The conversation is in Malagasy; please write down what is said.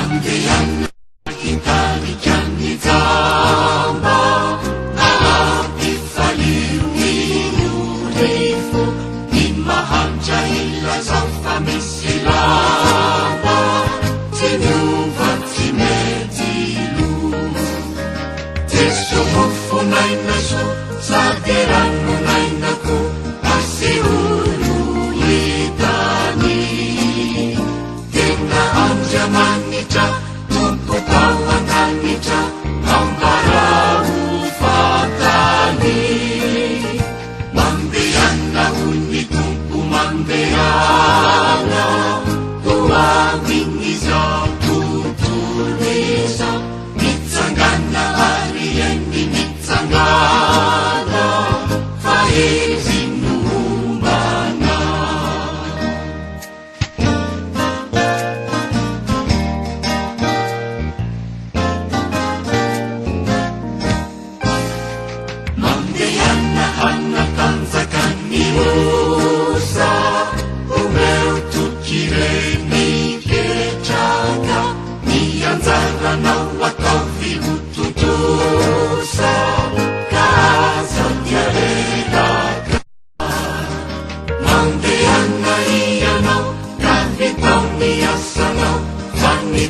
Mandehana hitarika ny jamba, ampifalio ny ory fo, ny mahantra ilazao fa misy lamba, tsy miova tsy mety lo. Jeso mofon'aina soa sady ranon'aina koa, asehoy ho hitany. Tena Andriamanitra, Tompo tao an-danitra, ambarao ho fantany. Mandehana hoy ny Tompo, mandehana, ho amin'izao tontolo izao. Mitsangàna ary eny mitsangàna, fa Izy no homba anao. Mandehana hanatanjaka ny osa, omeo toky ireny ketraka, ny anjaranao ataovy ho tontosa, ka aza dia reraka. Mandehana ianao ka vitao ny asanao, fa ny.